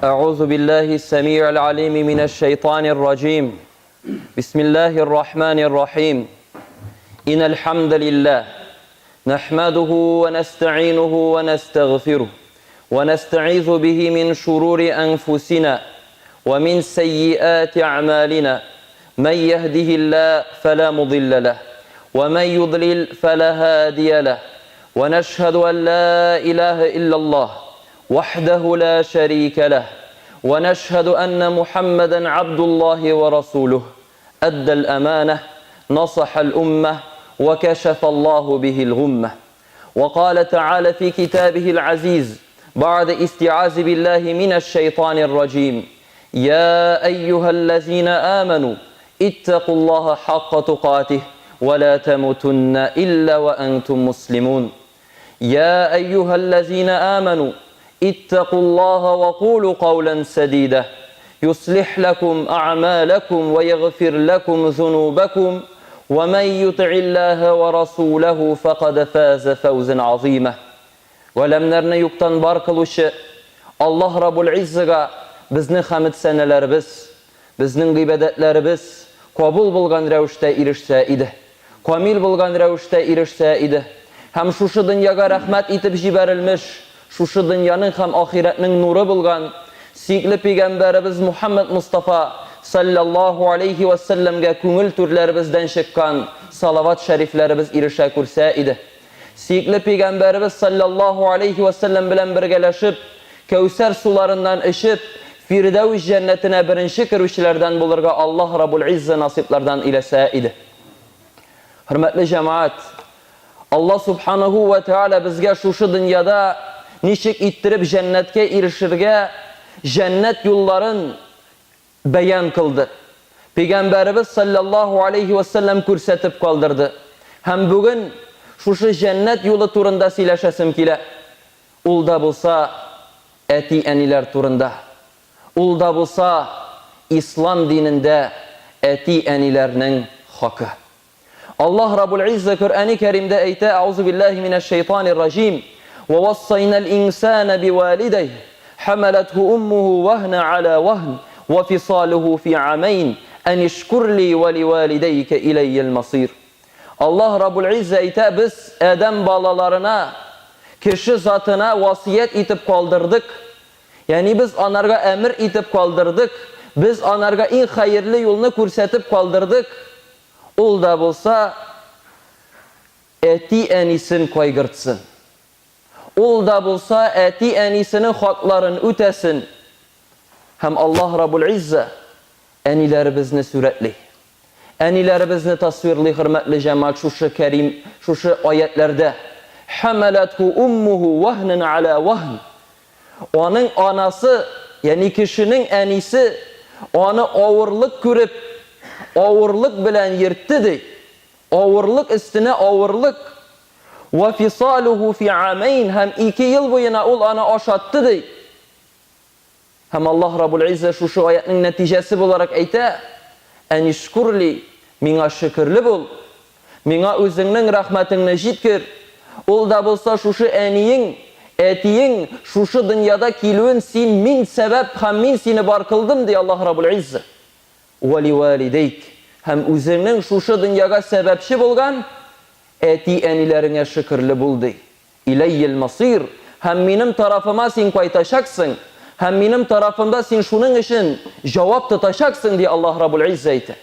أعوذ بالله السميع العليم من الشيطان الرجيم بسم الله الرحمن الرحيم إن الحمد لله نحمده ونستعينه ونستغفره ونستعيذ به من شرور أنفسنا ومن سيئات أعمالنا من يهده الله فلا مضل له ومن يضلل فلا هادي له ونشهد أن لا إله إلا الله وحده لا شريك له ونشهد أن محمدا عبد الله ورسوله أدى الأمانة نصح الأمة وكشف الله به الغمة وقال تعالى في كتابه العزيز بعد استعاذ بالله من الشيطان الرجيم يا أيها الذين آمنوا اتقوا الله حق تقاته ولا تموتن إلا وأنتم مسلمون يا أيها الذين آمنوا اتقوا الله وقولوا قولا سديدا يصلح لكم أعمالكم ويغفر لكم ذنوبكم ومن يطع الله ورسوله فقد فاز فوزا عظيما Галәмнәрне юктан бар кылучы Аллаһ Раббул Иззага безнең хәмед-сәнәләребез, безнең гыйбадәтләребез кабул булган рәвештә ирешсә иде. Камил булган рәвештә ирешсә иде. Һәм шушы дөньяга рәхмәт итеп җибәрелмеш, шушы дөньяның һәм ахирәтнең нуры булган сөекле пигамбәребез Мухәммәд Мостафа салләллаһу аләйһи вә сәлләмгә күңел түрләребездән чыккан салават шәрифләребез ирешә күрсә иде. Сөекле пигамбәребез салләллаһу аләйһи вә сәлләм белән бергәләшеп, Кәүсәр суларыннан эчеп, Фирдәүс җәннәтенә беренче керүчеләрдән булырга Аллаһ Раббул Иззә насыйплардан иләсә иде. Хөрмәтле җәмәгать, Аллаһ Субханаһу вә Тәгалә безгә шушы дөньяда ничек иттереп җәннәткә ирешергә, җәннәт юлларын бәян кылды. Пигамбәребез салләллаһу аләйһи вә сәлләм күрсәтеп калдырды. Һәм бүген шушы җәннәт юлы турында сөйләшәсем килә. Ул да булса әти-әниләр турында. Ул да булса ислам динендә әти-әниләрнең хакы. Аллаһ Раббул Иззә Коръәни Кәримдә әйтә, Әгъузу биллаһи минәш шәйтанир раҗим, Вә вассайнал инсана бивалидәйһ, хәмәләтһу уммуһу ваһна аля ваһн, вә фисалуһу фи амәйн, әнишкур ли вә ливалидәйкә иләйял масир. Аллаһ Раббул Иззә әйтә, Без адәм балаларына, кеше затына васыять итеп калдырдык, ягъни без анарга әмер итеп калдырдык, без анарга иң хәерле юлны күрсәтеп калдырдык, ул да булса әти-әнисен кайгыртсын. Ул да булса әти-әнисенең хакларын үтәсен. Һәм Аллаһ Раббул Иззә әниләребезне сурәтли. Әниләребезне тасвирлый, хөрмәтле җәмәгать, шушы кәрим, шушы аятьләрдә. Хәмәләтһу уммуһу ваһнан аля ваһн. Аның анасы, ягъни кешенең әнисе, аны авырлык күреп, авырлык белән йөртте, ди. Авырлык өстенә авырлык. Ва фисалуху фи амәйн, һәм ике ел буена ул аны ашатты, ди. Һәм Аллаһ Раббул Иззә шушы аятьнең нәтиҗәсе буларак әйтә, Әнишкур ли, миңа шөкерле бул, миңа үзеңнең рәхмәтеңне җиткер, ул да булса шушы әниең, әтиең шушы дөньяда килүен син мин сәбәп һәм мин сине бар кылдым, ди Аллаһ Раббул Иззә. Вә ливалидәйк, һәм үзеңнең шушы дөньяга сәбәпче булган әти-әниләреңә шөкерле бул, ди. Иләйел масыйр, һәм Минем тарафыма син кайтачаксың, һәм Минем тарафымда син шуның өчен җавап тотачаксың, ди Аллаһ Раббул Иззә әйтә.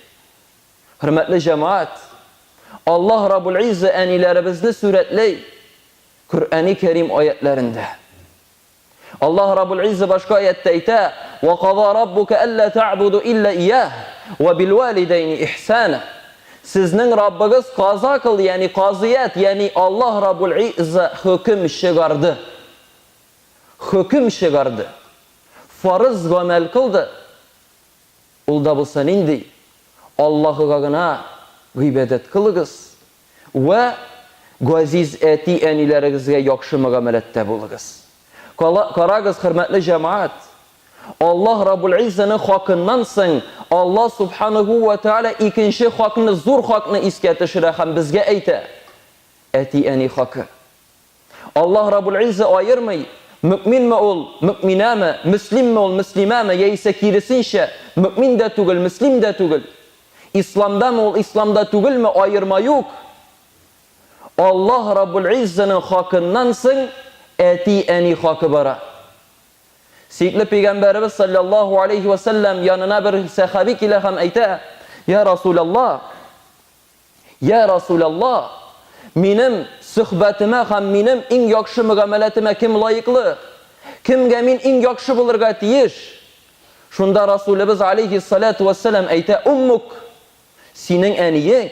Хөрмәтле җәмәгать, Аллаһ Раббул Иззә әниләребезне сурәтләй Коръәни Кәрим аятьләрендә. Аллаһ Раббул Иззә башка аятьтә әйтә, Ва када раббука әллә та'буду илля ияһ, ва бил валидәйни ихсана. Сезнең Раббыгыз каза кылды, ягъни казыят, ягъни Аллаһ Раббул Иззә хөкем чыгарды. Хөкем чыгарды. Фарыз гамәл кылды. Ул да булса нинди? Аллаһыга гына гыйбадәт кылыгыз вә газиз әти-әниләрегезгә яхшы мөгамәләттә булыгыз. Карагыз, хөрмәтле җәмәгать, Аллаһ Раббул Иззәнең хакыннан соң Аллаһ Субханаһу вә Тәгалә икенче хакны, зур хакны искә төшерә һәм безгә әйтә, әти-әни хакы. Аллаһ Раббул Иззә аермый, Мөэминме ул, мөэминәме, мөслимме ул, мөслимәме, яисә киресенчә, мөэмин дә түгел, мөслим дә түгел. Исламдамы ул, исламда түгелме, аерма юк. Аллаһ Раббул Иззаның хакыннан соң әти-әни хакы бара. Сөекле пәйгамбәребез салләллаһу алейһи вә сәлләм янына бер сәхаби килә һәм әйтә, Я Расуләллаһ, Я Расуләллаһ, минем сөхбәтемә һәм минем иң яхшы мөгамәләтемә кем лаеклы? Кемгә мин иң яхшы булырга тиеш? Шунда Расулебез алейһиссалату вәссәлам әйтә, Уммук, синең әниең,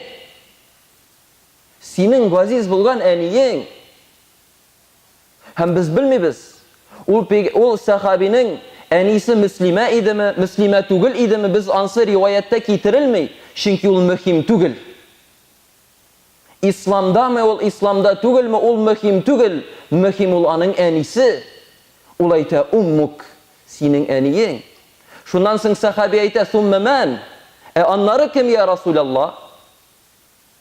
синең газиз булган әниең. Һәм без белмибез, ул ул сәхабинең әнисе мөслимә идеме, мөслимә түгел идеме, без ансы риваятьтә китерелми, чөнки ул мөһим түгел. Исламдамы ул, исламда түгелме, ул мөһим түгел, мөһим ул аның әнисе. Ул әйтә, Уммук, синең әниең. Шуннан соң сәхаби әйтә, Суммә мән? Ә аннары кем, йа Расуләллаһ?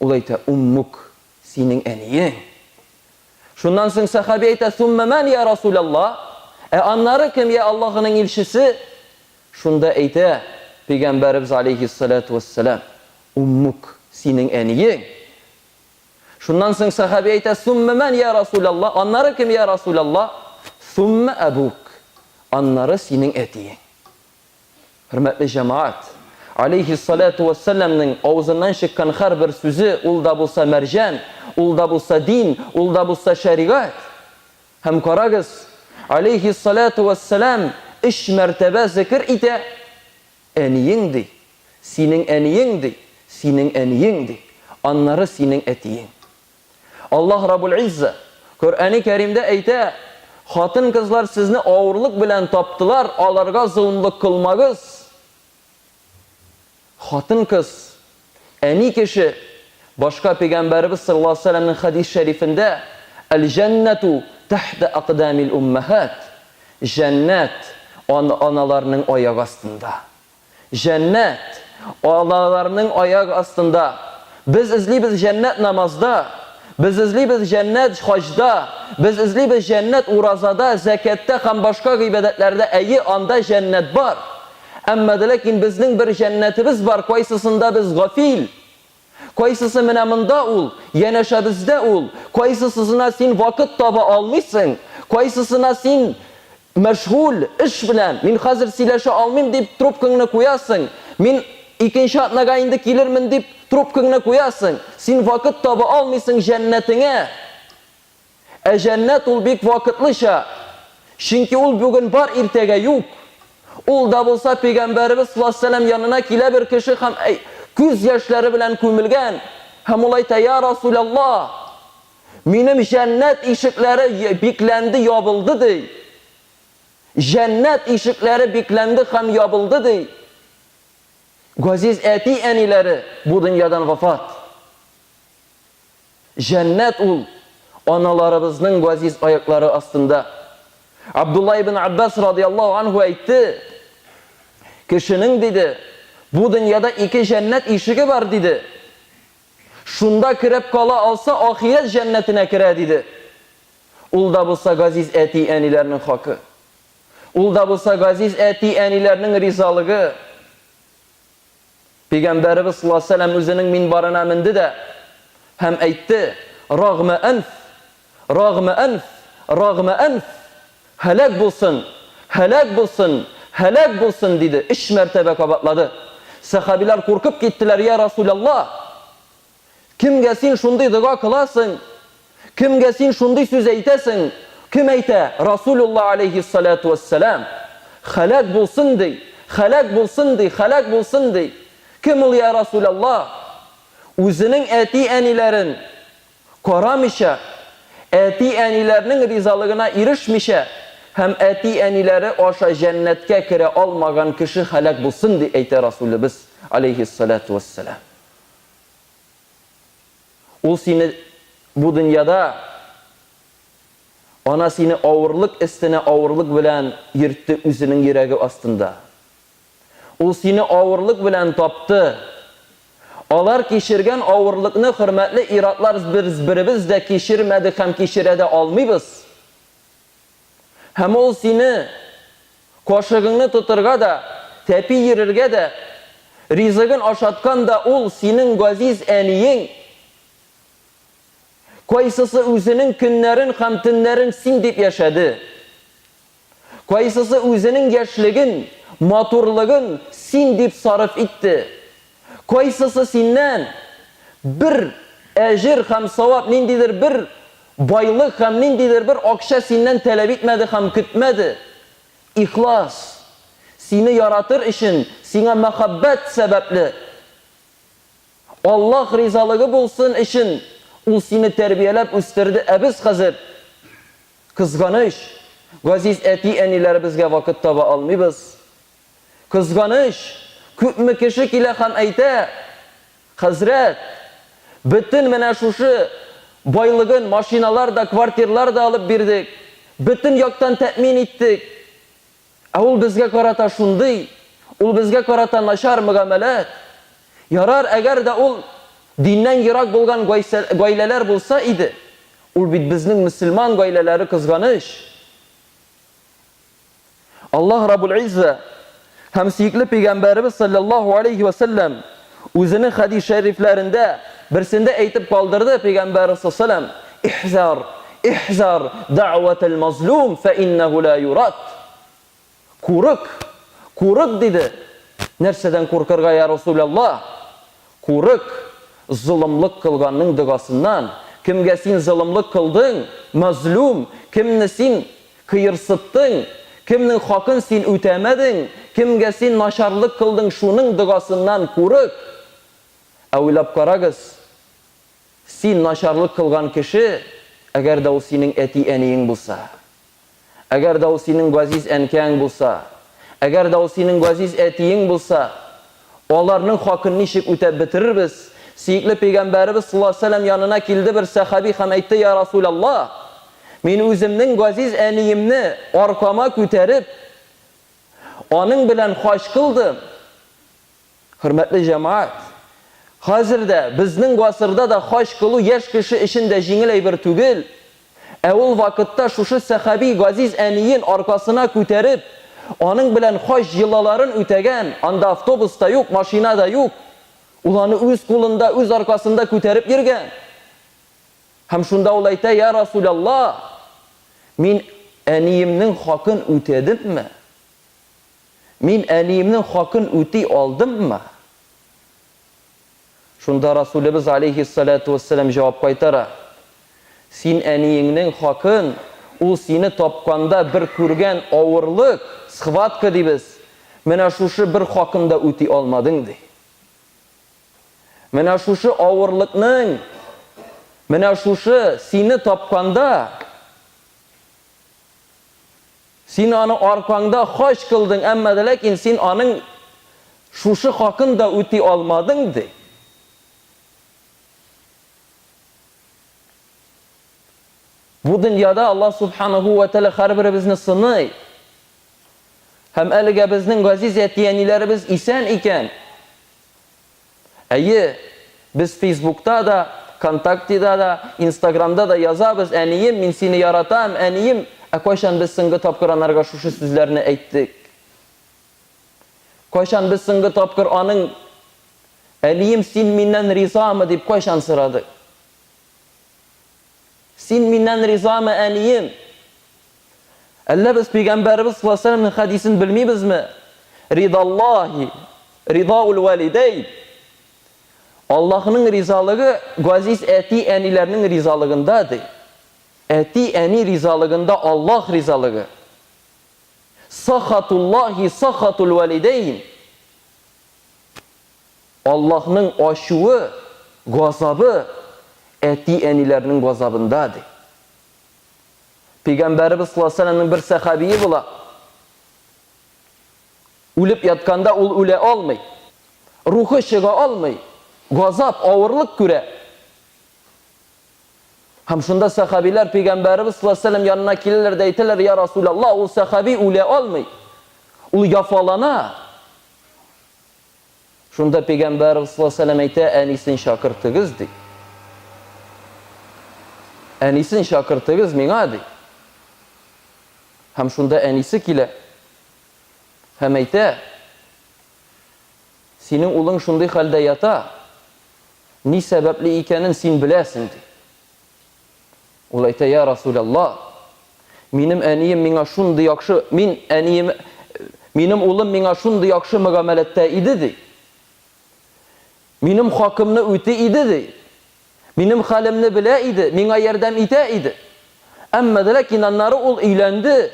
Ул әйтә, Уммук, синең әниең. Шуннан соң сәхаби әйтә, Суммә мән, йа Расуләллаһ? Ә аннары кем, йа Аллаһының илчесе? Шунда әйтә Пәйгамбәребез алейһиссалату вәссәлам, Уммук, синең әниең. Шуннан соң сәхаби әйтә, Суммә мән, йа Расуләллаһ? Аннары кем, йа Расуләллаһ? Суммә әбук, аннары синең әтиең. Хөрмәтле җәмәгать! Алейһиссалату вәссәламнең авызыннан чыккан һәрбер сүзе, ул да булса мәрҗән, ул да булса дин, ул да булса шәригать. Һәм карагыз, алейһиссалату вәссәлам өч мәртәбә зекер итә, Әниең, ди, синең әниең, ди, синең әниең, ди, аннары синең әтиең. Аллаһ Раббул Изза Коръәни Кәримдә әйтә, Хатын-кызлар сезне авырлык белән таптылар, аларга золымлык кылмагыз. Хатын-кыз, әни кеше, башка пәйгамбәребез саллаллаһу алейһи ва сәлләмнең хәдис шәрифендә, Әл-җәннәту тәхтә акдамил уммәһат, Җәннәт аналарның аяк астында. Җәннәт, аналарның аяк астында. Без эзлибез җәннәт намазда, без эзлибез җәннәт хаҗда, без эзлибез җәннәт уразада, зәкяттә һәм башка гыйбадәтләрдә, әйе, анда җәннәт бар. Әмма дә ләкин безнең бер җәннәтебез бар, кайсысында без гафил, Кайсысы менә монда ул, янәшәбездә ул, кайсысысына син вакыт таба алмыйсың, кайсысына син мәшгуль эш белән, мин хәзер сөйләшә алмыйм дип трубкаңны куясың, мин икенче атнага инде килермен дип трубкаңны куясың, син вакыт таба алмыйсың җәннәтеңә. Ә җәннәт ул бик вакытлыча, чөнки ул бүген бар, иртәгә юк. Ул да булса пәйгамбәребез саллаллаһу алейһи ва сәлләм янына килә бер кеше һәм күз яшьләре белән күмелгән һәм ул әйтә, Я Расуләллаһ, минем җәннәт ишекләре бикләнде, ябылды, ди. Җәннәт ишекләре бикләнде һәм ябылды, ди. Газиз әти-әниләре бу дөньядан вафат. Җәннәт ул, аналарыбызның газиз аяклары астында. Абдулла ибн Аббас радыяллаһу анһу әйтте, Кешенең, диде, бу дөньяда ике җәннәт ишеге бар, диде. Шунда кереп кала алса, ахирәт җәннәтенә керә, диде. Ул да булса газиз әти-әниләрнең хакы. Ул да булса газиз әти-әниләрнең ризалыгы. Пәйгамбәребез саллаллаһу алейһи ва сәлләм үзенең минбарына менде дә һәм әйтте, Рагмә әнф, рагмә әнф, рагмә әнф, һәлак булсын, һәлак булсын, һәлак булсын, диде, өч мәртәбә кабатлады. Сәхабиләр куркып киттеләр, Я Расуләллаһ! Кемгә син шундый дога кыласың? Кемгә син шундый сүз әйтәсең? Кем әйтә? Расулулла алейһиссалату вәссәлам. Хәлак булсын ди, хәлак булсын ди, хәлак булсын ди. Кем ул, я Расулалла? Үзенең әти-әниләрен карамыйча, әти-әниләрнең ризалыгына ирешмичә һәм әти-әниләре аша җәннәткә керә алмаган кеше хәлак булсын ди, әйтә Расулебез алейһиссалату вәссәлам. Ул сине бу дөньяда, ана сине авырлык өстенә авырлык белән йөртте үзенең йөрәге астында. Ул сине авырлык белән тапты. Алар кичергән авырлыкны, хөрмәтле ир-атлар, без беребез дә кичермәдек һәм кичерә дә алмыйбыз. Һәм ул сине кашыгыңны тотырга да, тәпи йөрергә дә, ризыгын ашаткан да ул синең газиз әниең. Кайсысы үзенең көннәрен һәм төннәрен син дип яшәде. Кайсысы үзенең яшьлеген, матурлыгын син дип сарыф итте. Кайсысы синнән бер әҗер һәм савап, ниндидер бер байлык һәм ниндидер бер акча синнән таләп итмәде һәм көтмәде. Ихлас, сине яратыр өчен, сиңа мәхәббәт сәбәпле, Аллаһ ризалыгы булсын өчен ул сине тәрбияләп үстерде, ә без хәзер, кызганыч, газиз әти-әниләребезгә вакыт таба алмыйбыз. Кызганыч, күпме кеше килә һәм әйтә, Хәзрәт, бөтен менә шушы байлыгын, машиналар да, квартирлар да алып бирдек, бөтен яктан тәэмин иттек. Ә ул безгә карата шундый, ул безгә карата начар мөгамәләт. Ярар, әгәр дә ул диннән ерак булган гаиләләр булса иде, ул бит безнең мөселман гаиләләре кызганыч. Аллаһ Раббул Иззә һәм сөекле пәйгамбәребез салләллаһу алейһи вә сәлләм үзенең хәдис шәрифләрендә берсендә әйтеп калдырды пәйгамбәребез салләллаһу алейһи вә сәлләм, Ихзар, ихзар дәгъвәтәл мазлум фә иннәһу ла юрад. Курык, курык, диде. Нәрсәдән куркырга, я Расуләллаһ? Курык, золымлык кылганның догасыннан. Кемгә син золымлык кылдың, мазлум, кемне син кыерсыттың, кемнең хакын син үтәмәдең, кемгә син начарлык кылдың, шуның догасыннан курык. Ә уйлап карагыз, син начарлык кылган кеше, әгәр дә ул синең әти-әниең булса. Әгәр дә ул синең газиз әнкәң булса, әгәр дә ул синең газиз әтиең булса, аларның хакын ничек үтәп бетерербез? Сөекле пәйгамбәребез саллаллаһу галәйһи ва сәлләм янына килде бер сәхаби һәм әйтте, Я Расуләллаһ, мин үземнең газиз әниемне аркама күтәреп, аның белән хаҗ кылдым. Хөрмәтле җәмәгать! Хәзер дә, безнең гасырда да хаҗ кылу яшь кеше өчен дә җиңел әйбер түгел. Ә ул вакытта шушы сәхаби газиз әниен аркасына күтәреп, аның белән хаҗ йолаларын үтәгән, анда автобус та юк, машина да юк, ул аны үз кулында, үз аркасында күтәреп йөргән. Һәм шунда ул әйтә, Я Расуләллаһ, мин әниемнең хакын үтәдемме? Мин әниемнең хакын үти алдыммы? Шунда Расулебез алейһиссаләтү вәссәлам җавап кайтара, Син әниеңнең хакын, ул сине тапканда бер күргән авырлык, схватка дибез, менә шушы бер хакын да үти алмадың, ди. Менә шушы авырлыкның, менә шушы сине тапканда, Син аны аркаңда хаҗ кылдың, әмма дә ләкин син аның шушы хакын да үти алмадың, ди. Бу дөньяда Аллаһ субханаһу ва тәгалә һәрберебезне сыный. Һәм әлегә безнең газиз әти-әниләребез исән икән, Әйе, без Фейсбукта да, ВКонтактеда да, Инстаграмда да язабыз, Әнием, мин сине яратам, әнием! Ә кайчан без соңгы тапкыр анарга шушы сүзләрне әйттек? Кайчан без соңгы тапкыр аның, Әнием, син миннән ризамы, дип кайчан сорадык? Син миннән ризамы, әнием? Әллә без пәйгамбәребез саллаллаһу алейһи ва сәлләмнең хәдисен белмибезме? Ридаллаһи, ридаул валидәйн. Аллаһның ризалыгы газиз әти-әниләрнең ризалыгында ди. Әти-әни ризалыгында Аллаһ ризалыгы. Сахатуллаһи сахатул валидәйн. Аллаһның ачуы, газабы әти-әниләрнең газабында, ди. Пәйгамбәребез саллаллаһу алейһи ва сәлләмнең бер сәхабие була. Үлеп ятканда ул үлә алмый. Рухы чыга алмый. Газап, авырлык күрә. Һәм шунда сәхабиләр пәйгамбәребез саллаллаһу алейһи ва сәлләм янына киләләр дә әйтәләр, Я Расулаллаһ, ул сәхаби үлә алмый. Ул яфалана. Шунда пәйгамбәребез саллаллаһу алейһи ва сәлләм әйтә, әнисен чакыртыгыз, ди. Әнисен чакыртыгыз миңа, ди. Һәм шунда әнисе килә һәм әйтә, Синең улың шундый хәлдә ята, ни сәбәпле икәнен син беләсең, ди. Ул әйтә, Я Расуләллаһ, минем әнием миңа шундый яхшы, мин әнием, минем улым миңа шундый яхшы мөгамәләттә иде, ди. Минем хакымны үти иде, ди. Минем хәлемне белә иде, миңа ярдәм итә иде. Әмма дә ләкин аннары ул өйләнде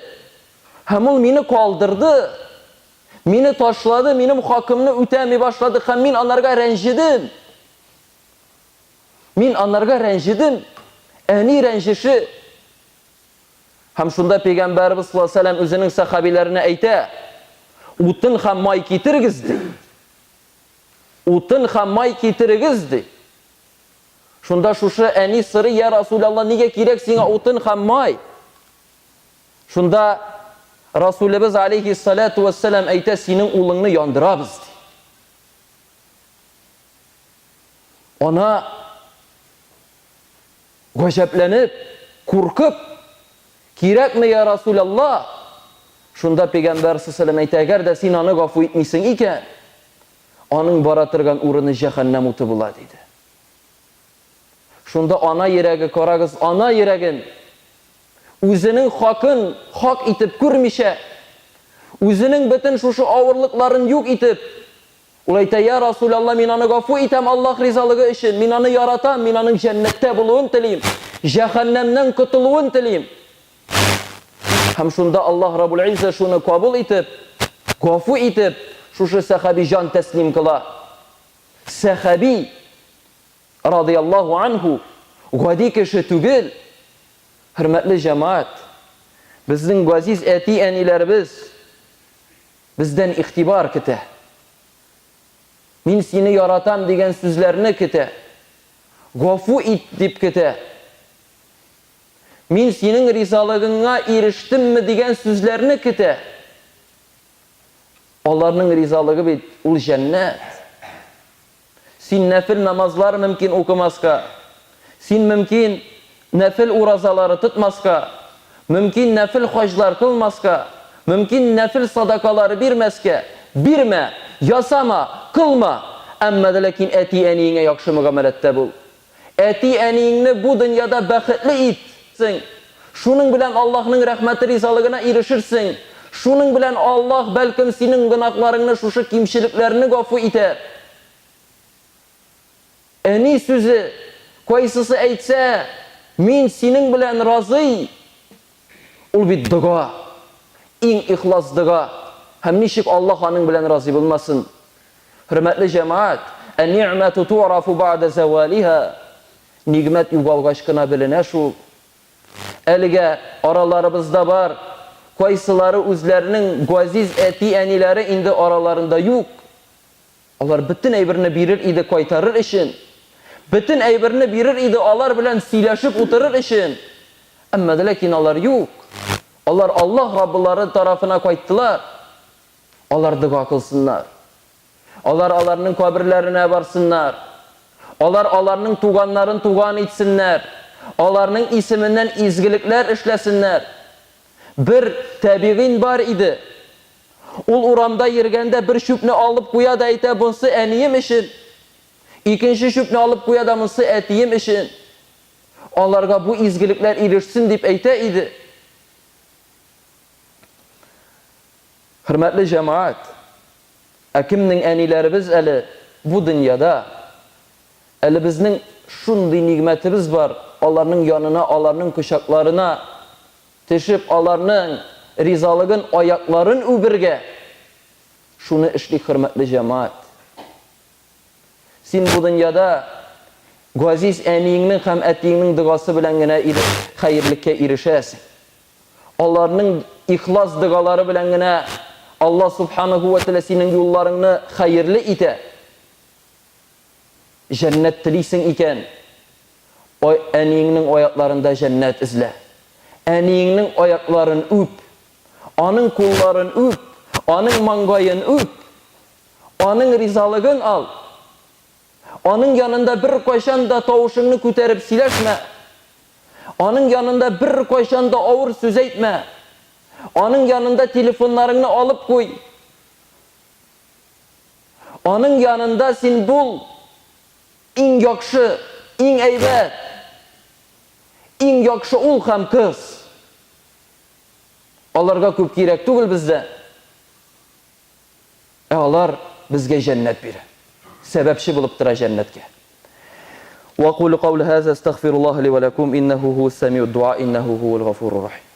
һәм ул мине калдырды, мине ташлады, минем хакымны үтәми башлады һәм мин анарга рәнҗедем. Мин анарга рәнҗедем. Әни рәнҗеше. Һәм шунда пәйгамбәребез саллаллаһу алейһи ва сәлләм үзенең сәхабиләренә әйтә, Утын һәм май китерегез, ди. Утын һәм май китерегез, ди. Шунда шушы әни сорый, Я Расулалла, нигә кирәк сиңа утын һәм май? Шунда Расулебез алейһиссалату вәссәлам әйтә, синең улыңны яндырабыз, ди. Ана гаҗәпләнеп, куркып, кирәкме, я Расулалла? Шунда пәйгамбәр саллаллаху әйтә, әгәр дә син аны гафу итмисең икән, аның бара торган урыны җәһәннәм уты була, диде. Шунда ана йөрәге, карагыз, ана йөрәген үзенең хакын хак итеп күрмичә, үзенең бөтен шушы авырлыкларын юк итеп, Ул әйтә, Я Расулалла, мин аны гафу итәм Аллаһ ризалыгы өчен, мин аны яратам, мин аның җәннәттә булуын телим, җәһәннәмнән котылуын телим. Һәм шунда Аллаһ Раббул Иззә шуны кабул итеп, гафу итеп, шушы сәхаби җан тәслим кыла. Сәхаби, радыяллаһу анһу, гади кеше түгел. Хөрмәтле җәмәгать, безнең газиз әти-әниләребез, Бездән игътибар көтә. Мин сине яратам дигән сүзләрне көтә. Гафу ит дип көтә. Мин синең ризалыгыңа ирештемме дигән сүзләрне көтә. Аларның ризалыгы бит ул җәннәт. Син нәфел намазлар мөмкин укымаска, син мөмкин нәфел уразалары тотмаска, мөмкин нәфел хаҗлар кылмаска, мөмкин нәфел садакалары бирмәскә, бирмә, ясама, кылма, әмма дә ләкин әти-әниеңә яхшы мөгамәләттә бул. Әти-әниеңне бу дөньяда бәхетле ит. Сең. Шуның белән Аллаһның рәхмәте ризалыгына ирешерсең. Шуның белән Аллаһ бәлкем синең гөнаһларыңны шушы кимчелекләрне гафу итәр. Әни сүзе, кайсысы әйтсә, мин синең белән разый, ул бит дога. Иң ихлас дога. Һәм ничек Аллаһ аның белән разый булмасын? Хөрмәтле җәмәгать, Ән-нигъмәту ту'рафу бәгъдә зәвалиһа. Нигъмәт югалгач кына беленә шул. Әлегә араларыбызда бар, кайсылары үзләренең газиз әти-әниләре инде араларында юк. Алар бөтен әйберне бирер иде кайтарыр өчен. Бөтен әйберне бирер иде алар белән сөйләшеп утырыр өчен. Әмма дә ләкин алар юк. Алар Аллаһ Раббылары тарафына кайттылар. Алар дога кылсыннар. Алар аларның каберләренә барсыннар. Алар аларның туганнарын туган итсеннәр. Аларның исеменнән изгелекләр эшләсеннәр. Бер тәбигыйн бар иде. Ул урамда йөргәндә бер чүпне алып куя да әйтә, Монсы әнием өчен. Икенче чүпне алып куя да, Монсы әтием өчен. Аларга бу изгелекләр ирешсен дип әйтә иде. Хөрмәтле җәмәгать, ә кемнең әниләребез әле бу дөньяда? Әле безнең шундый нигъмәтебез бар, аларның янына, аларның кочакларына төшеп, аларның ризалыгын, аякларын үбергә. Шуны эшлик, хөрмәтле җәмәгать. Син бу дөньяда газиз әниеңнең һәм әтиеңнең догасы белән генә хәерлеккә ирешәсең. Аларның ихлас догалары белән генә Аллаһ Субханаһу вә Тәгалә синең юлларыңны хәерле итә. Җәннәт телисең икән, әниеңнең аякларында җәннәт эзлә. Әниеңнең аякларын үп, аның кулларын үп, аның маңгаен үп, аның ризалыгын ал. Аның янында беркайчан да тавышыңны күтәреп сөйләшмә. Аның янында беркайчан да авыр сүз әйтмә. Аның янында телефоннарыңны алып куй. Аның янында син бул иң яхшы, иң әйбәт, иң яхшы ул һәм кыз. Аларга күп кирәк түгел бездә. Ә алар безгә җәннәт бирә. Сәбәпче булып тора җәннәткә. Вакулу каули һаза астагфируллаһа ли ва ләкум иннәһу һуас сәмиуд дуа иннәһу һуал гафурур рахим.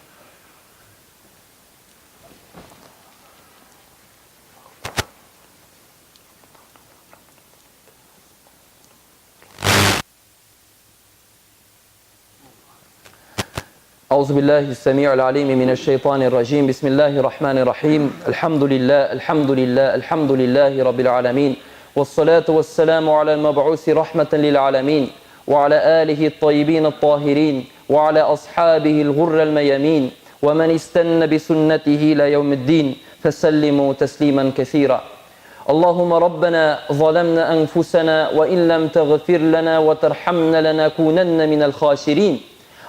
أعوذ بالله السميع العليم من الشيطان الرجيم بسم الله الرحمن الرحيم الحمد لله الحمد لله الحمد لله رب العالمين والصلاة والسلام على المبعوث رحمة للعالمين وعلى آله الطيبين الطاهرين وعلى أصحابه الغر الميامين ومن استنى بسنته إلى يوم الدين فسلموا تسليما كثيرا اللهم ربنا ظلمنا أنفسنا وإن لم تغفر لنا وترحمنا لنكونن من الخاسرين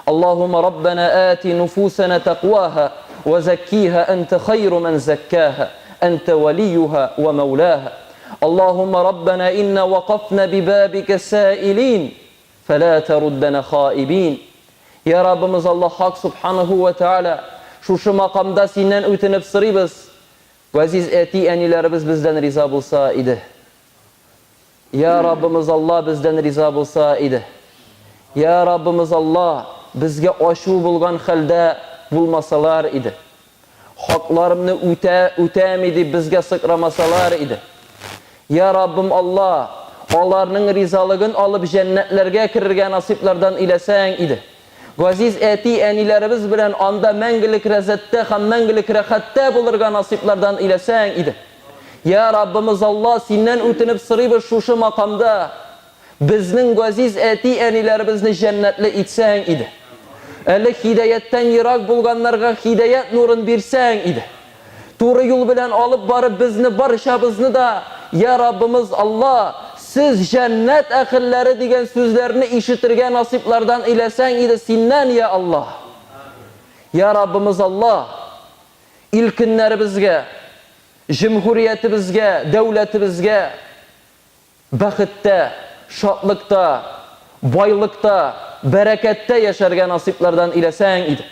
اللهم ربنا آت نفوسنا تقواها وزكيها أنت خير من زكاها أنت وليها ومولاها اللهم ربنا إنا وقفنا ببابك سائلين فلا تردنا خائبين Я Раббымыз Аллаһ Хак Субханаһу ва Тааля, шушы макамда синнән үтенеп сорыйбыз, газиз әти-әниләребез бездән риза булса иде. Я Раббымыз Алла бездән риза булса иде. Я Раббымыз Алла, безгә ачу булган хәлдә булмасалар иде. Хакларымны үтә, үтәми дип безгә сыкрамасалар иде. Я Раббым Алла, аларның ризалыгын алып җәннәтләргә керергә насыйплардан иләсәң иде. Газиз әти-әниләребез белән анда мәңгелек рәзәттә һәм мәңгелек рәхәттә булырга насыйплардан иләсәң иде. Я Раббымыз Алла, синнән үтенеп сорыйбыз шушы макамда, безнең газиз әти-әниләребезне җәннәтле итсәң иде. Әле һидаяттән ерак булганнарга һидаят нурын бирсәң иде. Туры юл белән алып барып безне барчабызны да, Я Раббымыз Алла, сез җәннәт әхелләре дигән сүзләрне ишетергә насыйплардан иләсәң иде синнән, я Алла. Я Раббымыз Алла, ил-көннәребезгә, җөмһүриятебезгә, дәүләтебезгә, Бәхеттә, шатлыкта, байлыкта, бәрәкәттә яшәргә насыйплардан иләсәң иде.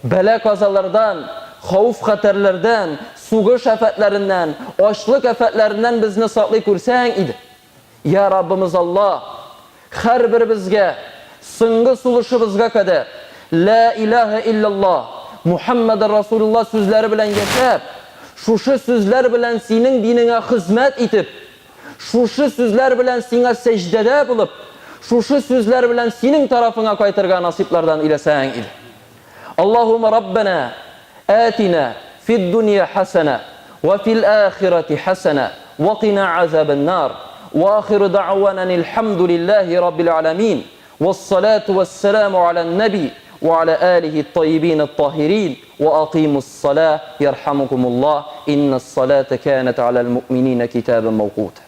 Бәла-казалардан, хәвеф-хәтәрләрдән, сугыш афәтләреннән, ачлык афәтләреннән безне саклый күрсәң иде. Я Раббымыз Аллаһ, һәрберебезгә соңгы сулышыбызга кадәр Лә илаһә илляллаһ, Мухәммәдер Расулуллаһ сүзләре белән яшәп, шушы сүзләр белән синең динеңә хезмәт итеп, Шушы сүзләр белән сиңа сәҗдәдә булып, шушы сүзләр белән синең тарафыңа кайтырга насыйплардан иләсәң иде. Аллаһумма Раббана атина фид-дунья хәсәнә ва фил ахирати хәсәнә ва кина азабан-нар. Ва ахиру дәгъвана анил-хәмдулиллаһи раббил аламин. Вассалату вассаламу аля наби ва аля алихи ат-тайибин ат-таһирин ва акыймус-салах ярхамукумуллаһ иннас-салата канат аля ал-муъминина китабан мавкута.